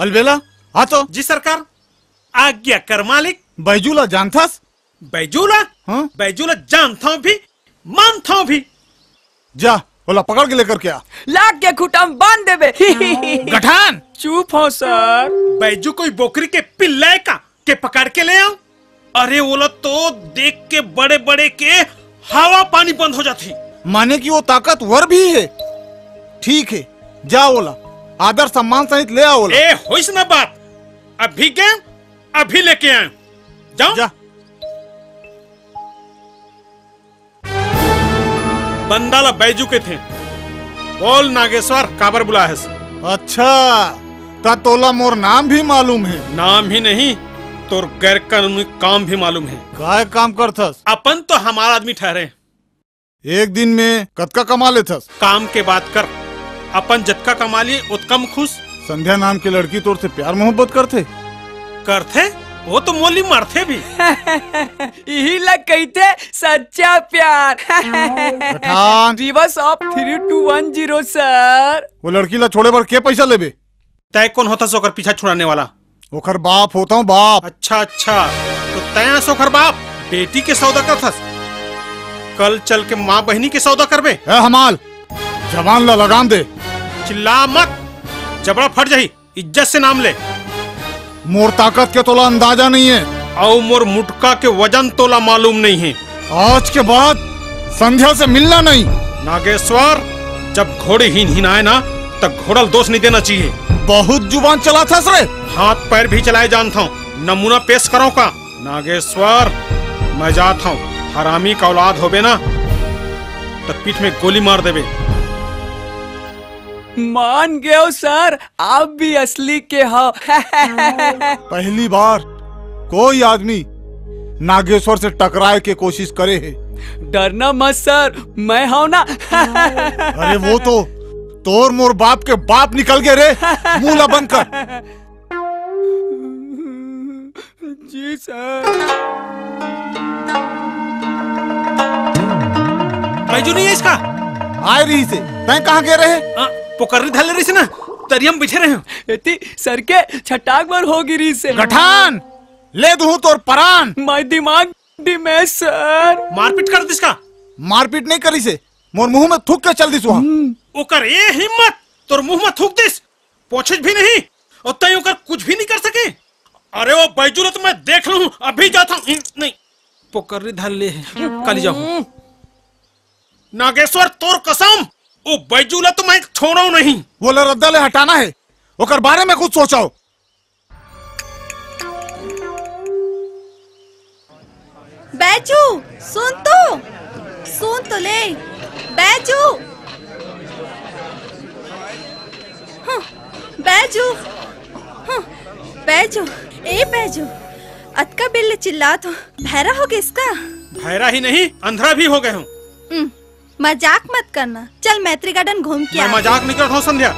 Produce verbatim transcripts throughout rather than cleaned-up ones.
अलबेला, आ तो। जी सरकार। आज्ञा कर मालिक। बैजू ला जानथस? बैजू ला? हाँ? बैजू ला जानथव भी, मानथव भी। जा, ओला पकड़ के लेकर के आ। लाग के खूंटा म बांध देबे। गठान! चुप हो सर। बैजू कोई बोकरी के पिल्ला ए का के पकड़ के ले आंव? अरे, ओला तो देख के बड़े-बड़े के हवा पानी बंद हो जाथे। माने कि वो ताकतवर भी हे। ठीक हे, जा ओला आदर सम्मान सहित ले आ ओला। ए, होइस ना बात। अभी गेंव, अभी लेके आंव। जांव। जा। बंदा ला बैजू कहिथे। बोल नागेश्वर, काबर बुलाए हस? अच्छा, त तोला मोर नाम भी मालूम हे? नाम ही नहीं, तोर गैर कानूनी काम भी मालूम हे। काय काम करथस? अपन तो हमार आदमी ठहरे। एक दिन में कतका कमा लेथस? काम के बात कर, अपन जतका कमा लिए, ओतका म खुश। संध्या नाम के लड़की तोर से प्यार मोहब्बत करथे? करथे? वो तो मोली मरथे भी। इही ला कहिथे सच्चा प्यार। गठान। Reverse of three two one zero, sir. वो लड़की ला छोड़े बर के पैसा लेबे? तय कोन होथस ओकर पीछा छुड़ाने वाला? ओकर बाप होथंव, बाप। अच्छा, अच्छा, तो तय हस ओकर बाप? बेटी के सौदा करथस, कल चल के माँ बहिनी के सौदा करबे? ए हमाल, जबान ला लगाम दे। चिल्ला मत, जबड़ा फट जाही। इज्जत से नाम ले। मोर ताकत के तोला अंदाजा नहीं हे। अउ मोर मुटका के वजन तोला मालूम नहीं हे। आज के बाद संध्या से मिलना नहीं। नागेश्वर, जब घोड़ी हिनहिनाए ना, त घोड़ा ल दोष नहीं देना चाहिए। बहुत जुबान चलाथस रे। हाथ पैर भी चलाए जानथंव, नमूना पेश करंव का? नागेश्वर, मैं जात हंव, हरामी का औलाद होबे ना, त पीठ में गोली मार देबे। मान गेव सर, आप भी असली के हव। पहली बार कोई आदमी नागेश्वर से टकराए के कोशिश करे हे। डरना मत सर, मैं हंव ना। अरे वो तो तोर मोर बाप के बाप निकल गे रे। मुंह ला बंद कर। जी सर। बैजू नहीं हे इसका? आए रहिसे, तैं कहाँ गे रहे? आ, पोकरी धर ले रहिसे ना, तरिया म बइठे रहेंव। एती सर के छटाक बर हो गे रहिसे। गठान, ले दूहूं तोर परान। मैं दिमाग दिमे सर। मारपीट कर दिस का? मारपीट नहीं करिसे, मोर मुंह में थूक के चल दिस उहां। ओकर ए हिम्मत, तोर मुंह में थूक दिस। पोछिस भी नहीं, अउ तैं ओकर कुछ भी नहीं कर सके। अरे वो बैजू ला तो मैं देख लूं, अभी जात हंव। नहीं, पोकरी धर ले हे, काली जाहूं। नागेश्वर, तोर कसम, वो बैजू ला तो मैं छोड़ंव नहीं। वो ला रद्दा ले हटाना हे, ओकर बारे में कुछ सोचव। बैजू, सुन तो, सुन तो ले, बैजू। हं, बैजू, हं, बैजू, ए बैजू, अतका बेर ले चिल्लात हंव, भैरा हो गेस का? भैरा ही नहीं, अंधरा भी हो गे हंव। उम, मजाक मत करना। चल, मैत्री गार्डन घूम के मैं आते। मजाक नहीं करत हंव, संध्या।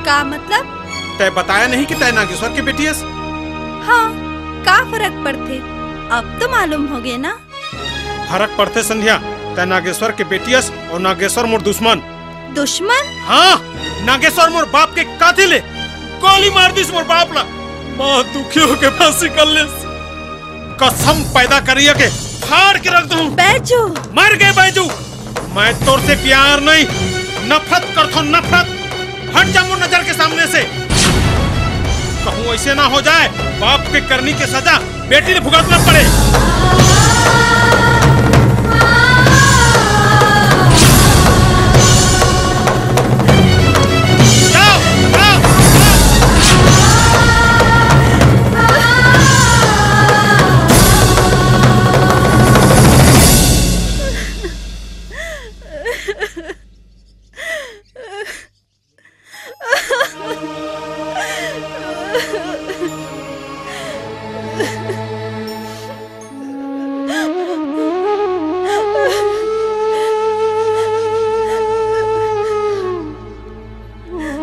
का मतलब? तैं बताया नहीं कि तैं नागेश्वर के बेटी अस? हां, का फरक पड़थे? अब तो मालूम हो गे ना। फरक पड़थे, संध्या। तैं नागेश्वर के बेटी अस अउ नागेश्वर मोर दुश्मन। दुश्मन? हां, नागेश्वर मोर बाप के कातिल हे। गोली मार दिस मोर बाप ला। मां दुखी होके फांसी कर लेस। कसम पैदा करिया के फाड़ के रख दूं। बैजू। मर गे बैजू। मैं तोर से प्यार नहीं, नफरत करथंव, नफरत। हट जा मोर नजर के सामने से। कहूं ऐसे ना हो जाए, बाप के करनी के सजा बेटी ल भुगतना पड़े। जाओ, जाओ।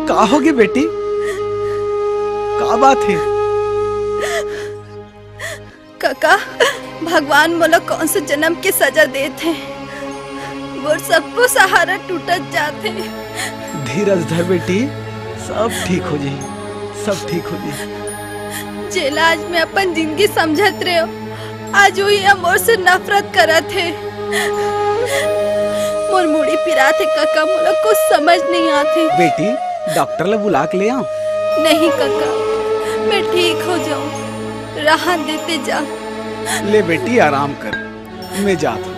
का होगे बेटी? का बात हे? कका, भगवान मोला कौन से जन्म के सजा देत हे? मोर सबो सहारा टूटत जात हे। धीरज धर बेटी, सब ठीक हो जाही। सब ठीक हो जाही। जेला आज मैं अपन जिंदगी समझत रहेंव, आज वही ह मोर से नफरत करत हे। मोर मुड़ी पिरात हे कका, मोला कुछ समझ नहीं आत हे। बेटी, डॉक्टर ला बुला के ले आंव। नहीं कका, मैं ठीक हो जाहूं, रहन दे ते जा। ले बेटी, आराम कर, मैं जात हंव।